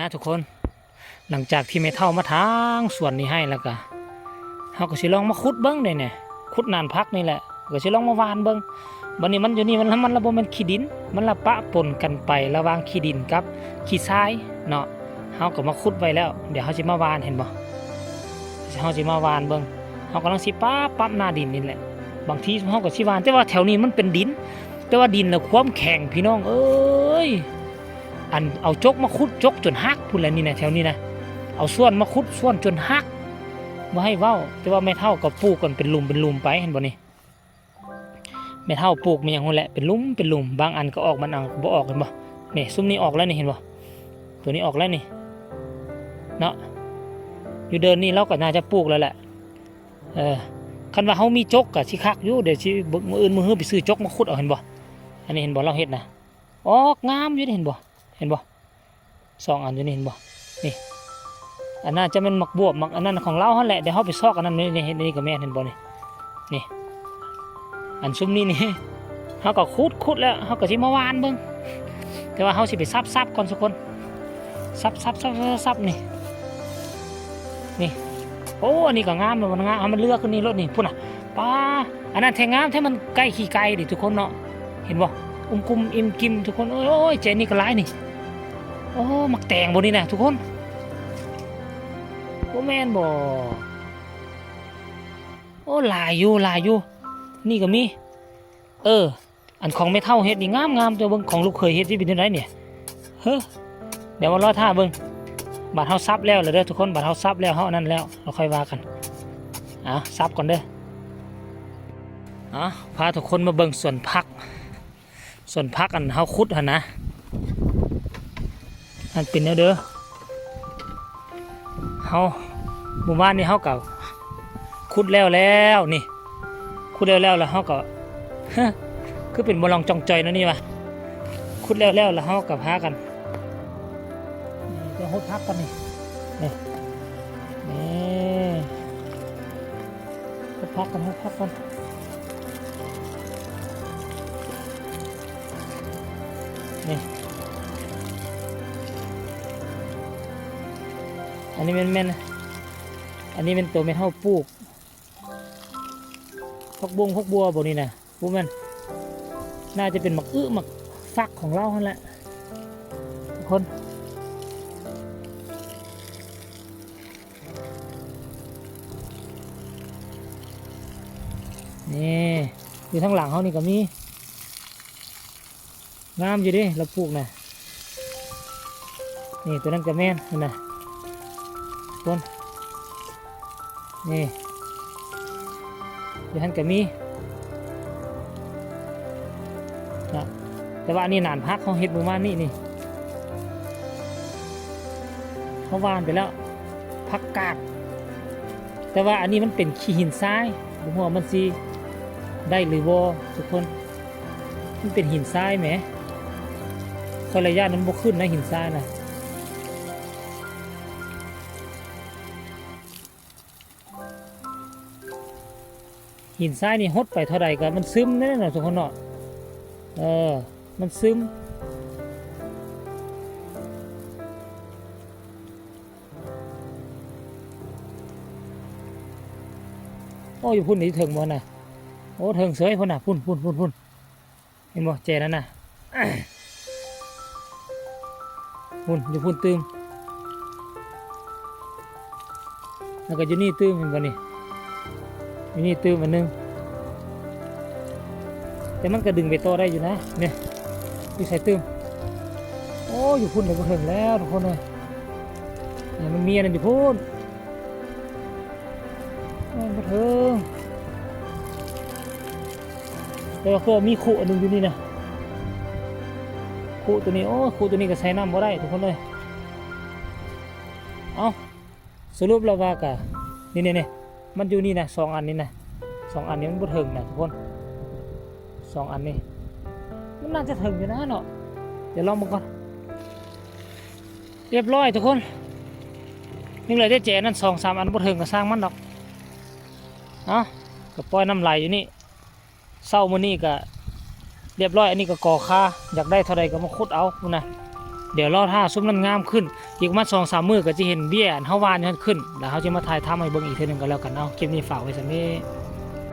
ນະທຸກຄົນ, ຫຼັງຈາກທີ່ແມ່ເຖົ້າມາຖາງສວນນີ້ໃຫ້ແລ້ວກະ ເຮົາກໍຊິລອງມາຂຸດເບິ່ງເດ້ນີ້, ຂຸດໜານຜັກນີ້ແຫຼະ, ກໍຊິລອງມາຫວ່ານເບິ່ງ. ບັດນີ້ມັນຢູ່ນີ້ ມັນ ມັນລະບໍ່ແມ່ນຂີ້ດິນ, ມັນລະປະປົນກັນໄປລະຫວ່າງຂີ້ດິນກັບຂີ້ຊາຍເນາະ. ເຮົາກໍມາຂຸດໄວ້ແລ້ວ, ດຽວເຮົາຊິມາຫວ່ານ, ເຫັນບໍ່? ເຮົາຊິມາຫວ່ານເບິ່ງ, ເຮົາກຳລັງຊິປັບ ປັບໜ້າດິນນີ້ແຫຼະ. ບາງທີເຮົາກໍຊິຫວ່ານ, ແຕ່ວ່າແຖວນີ້ມັນເປັນດິນ, ແຕ່ວ່າດິນລະຄວາມແຂງ ພີ່ນ້ອງເອີຍ. ອັນເອົາຈົກມາຂຸດ ຈົກຈົນຫັກພຸ້ນແຫຼະນີ້ນະ, ແຖວນີ້ນະ, ເອົາສ່ວນມາຂຸດ ສ່ວນຈົນຫັກ ບໍ່ໃຫ້ເວົ້າ. ແຕ່ວ່າແມ່ເຖົ້າກໍປູກກັນເປັນຫຼຸມເປັນຫຼຸມໄປ, ເຫັນບໍ່ນີ້? ແມ່ເຖົ້າປູກແມ່ນຫຍັງພຸ້ນແຫຼະ ເປັນຫຼຸມເປັນຫຼຸມ, ບາງອັນກໍອອກ ບາງອັນກໍບໍ່ອອກ, ເຫັນບໍ່? ນີ້ ຊຸມນີ້ອອກແລ້ວນີ້, ເຫັນບໍ່? ໂຕນີ້ອອກແລ້ວນີ້ເນາະ. ຢູ່ເດີ່ນນີ້ລາວກໍໜ້າຈະປູກແລ້ວແຫຼະ. ເອີ ຄັນວ່າເຮົາມີຈົກກໍຊິຄັກຢູ່, ດຽວຊິເບິ່ງ ມື້ອື່ນມື້ຮືໄປຊື້ຈົກມາຂຸດເອົາ, ເຫັນບໍ່? ອັນນີ້ ເຫັນບໍ່? ລາວເຮັດນະ ອອກງາມຢູ່ເດ້, ເຫັນບໍ່? ເຫັນບໍ່? ສອງອັນຢູ່ນີ້ ເຫັນບໍ່? ນີ້ ອັນໜ້າຈະແມ່ນໝາກບວບ ໝາກອັນນັ້ນຂອງລາວຫັ້ນແຫຼະ. ດຽວເຮົາໄປຊອກອັນນັ້ນ ນີ້ ນີ້ ນີ້ກໍແມ່ນ, ເຫັນບໍ່ນີ້? ນີ້ ອັນຊຸມນີ້ນີ້ ເຮົາກໍຂຸດ ຂຸດແລ້ວ ເຮົາກໍຊິມາຫວ່ານເບິ່ງ. ແຕ່ວ່າເຮົາຊິໄປສັບ ສັບກ່ອນທຸກຄົນ, ສັບ ສັບ ສັບ ສັບ ສັບ ນີ້ ນີ້. ໂອ້ ອັນນີ້ກໍງາມແລ້ວ, ມັນງາມ, ໃຫ້ມັນເລືອກຂຶ້ນນີ້ໂລດນີ້. ພຸ້ນນະ ປ້າ ອັນນັ້ນແທ້ງາມແທ້, ມັນໃກ້ຂີ້ໄກ່ເດ້ທຸກຄົນເນາະ, ເຫັນບໍ່? ອຸມກຸມອີ່ມກິມທຸກຄົນ. ໂອ້ຍ ແຈນີ້ກໍຫຼາຍນີ້. ໂອ້ ໝາກແຕງບໍ່ນີ້ນະທຸກຄົນ? ບໍ່ແມ່ນບໍ່? ໂອ້ ຫຼາຍຢູ່ ຫຼາຍຢູ່, ນີ້ກໍມີ. ເອີ ອັນຂອງແມ່ເຖົ້າເຮັດນີ້ງາມໆ, ແຕ່ເບິ່ງຂອງລູກເຂີຍເຮັດຊິເປັນຈັ່ງໃດນີ້. ເຮີ ດຽວມາລໍຖ້າເບິ່ງ. ບາດເຮົາສັບແລ້ວລະເດີທຸກຄົນ, ບາດເຮົາສັບແລ້ວ ເຮົາອັນນັ້ນແລ້ວ ເຮົາຄ່ອຍວ່າກັນ. ເອົາ ສັບກ່ອນເດີ. ເອົາ ພາທຸກຄົນມາເບິ່ງສວນຜັກ, ສວນຜັກອັນເຮົາຂຸດຫັ້ນນະ. ມັນເປັນແນວເດີ ເຮົາ ໝູ່ບ້ານນີ້ເຮົາກໍຂຸດແລ້ວແລ້ວນີ້, ຂຸດແລ້ວແລ້ວ ແລ້ວເຮົາກໍ ຄືເປັນບໍ່ລອງຈ່ອງຈ່ອຍແນວນີ້ວະ. ຂຸດແລ້ວແລ້ວ ແລ້ວເຮົາກໍພາກັນ ນີ້ ຈະຫົດຜັກກ່ອນນີ້ ນີ້ ນີ້. ຫົດຜັກກ່ອນ ຫົດຜັກກ່ອນ ນີ້. ອັນນີ້ແມ່ນ ແມ່ນ ອັນນີ້ແມ່ນໂຕແມ່ເຖົ້າປູກ ຜັກບົ້ງ ຜັກບົວບໍ່ນີ້ນະ? ບໍ່ແມ່ນ, ໜ້າຈະເປັນໝາກອຶ ໝາກຝັກຂອງລາວຫັ້ນແຫຼະທຸກຄົນ. ນີ້ ຢູ່ທາງຫຼັງເຮົານີ້ກໍມີ ງາມຢູ່ເດ້ ລາວປູກນະ. ນີ້ ໂຕນັ້ນກໍແມ່ນ ຫັ້ນນະ ຄົນ ນີ້ ຢູ່ຫັ້ນກໍມີເນາະ, ແຕ່ວ່າອັນນີ້ໜານຜັກ ເຮົາເຮັດມື້ວານນີ້ນີ້ ເຮົາຫວ່ານໄປແລ້ວ ຜັກກາດ. ແຕ່ວ່າອັນນີ້ມັນເປັນຂີ້ຫີນຊາຍ, ບໍ່ຮູ້ວ່າມັນຊິໄດ້ຫຼືບໍ່ທຸກຄົນ, ມັນເປັນຫີນຊາຍແໝ, ຂ້ອຍລະຢ້ານມັນບໍ່ຂຶ້ນນະ ຫີນຊາຍນະ. ຫີນຊາຍນີ້ຫົດໄປເທົ່າໃດກໍມັນຊຶມແນ່ນອນທຸກຄົນເນາະ, ເອີ ມັນຊຶມ. ໂອ້ ຢູ່ພຸ້ນນີ້ເຖິງບໍ່ນະ? ໂອ້ ເຖິງເສີຍພຸ້ນນະ, ພຸ້ນ ພຸ້ນ ພຸ້ນ ພຸ້ນ. ເຫັນບໍ່ ແຈນັ້ນນະ? ພຸ້ນ ຢູ່ພຸ້ນຕື່ມ, ແລ້ວກໍຢູ່ນີ້ຕື່ມ, ເຫັນບໍ່ນີ້? ຢູ່ນີ້ຕື່ມອັນໜຶ່ງ, ແຕ່ມັນກໍດຶງໄປຕໍ່ໄດ້ຢູ່ນະ. ນີ້ ຢູ່ໃສຕື່ມ? ໂອ້ ຢູ່ພຸ້ນ ໄປບໍ່ເຖິງແລ້ວທຸກຄົນເອີຍ, ມັນມີອັນນັ້ນຢູ່ພຸ້ນ. ແມ່ນບໍ່ເຖິງ, ແຕ່ວ່າຄືມີຄຸອັນໜຶ່ງຢູ່ນີ້ນະ, ຄຸຕົວນີ້. ໂອ້ ຄຸຕົວນີ້ກໍໃສ່ນ້ຳບໍ່ໄດ້ທຸກຄົນເອີຍ. ເອົ້າ ສະຫຼຸບແລ້ວວ່າກະ ນີ້ໆໆ ມັນຢູ່ນີ້ນະ, ສອງອັນນີ້ນະ, ສອງອັນນີ້ມັນບໍ່ເຖິງນະທຸກຄົນ, ສອງອັນນີ້ມັນໜ້າຈະເຖິງຢູ່ນະເນາະ. ດຽວລອງເບິ່ງກ່ອນ. ລຽບຮ້ອຍທຸກຄົນ, ຍັງເຫຼືອແຕ່ແຈນັ້ນສອງສາມອັນ ບໍ່ເຖິງກໍຊ່າງມັນດອກ. ເອົ້າ ກໍປ່ອຍນ້ຳໄຫຼຢູ່ນີ້. ເຊົ້າມື້ນີ້ກໍລຽບຮ້ອຍ, ອັນນີ້ກໍກໍຄາ, ຢາກໄດ້ເທົ່າໃດກໍມາຂຸດເອົາພຸ້ນນະ. ດຽວລໍຖ້າຊຸມນັ້ນງາມຂຶ້ນ ອີກປະມານສອງສາມມື້ກໍຈະເຫັນເບ້ຍອັນເຮົາຫວ່ານຢູ່ຫັ້ນຂຶ້ນ ແລ້ວເຮົາຈະມາຖ່າຍທຳໃຫ້ເບິ່ງອີກເທື່ອໜຶ່ງກໍແລ້ວກັນເນາະ. ຄລິບນີ້ຝາກໄວ້ສ່ຳນີ້.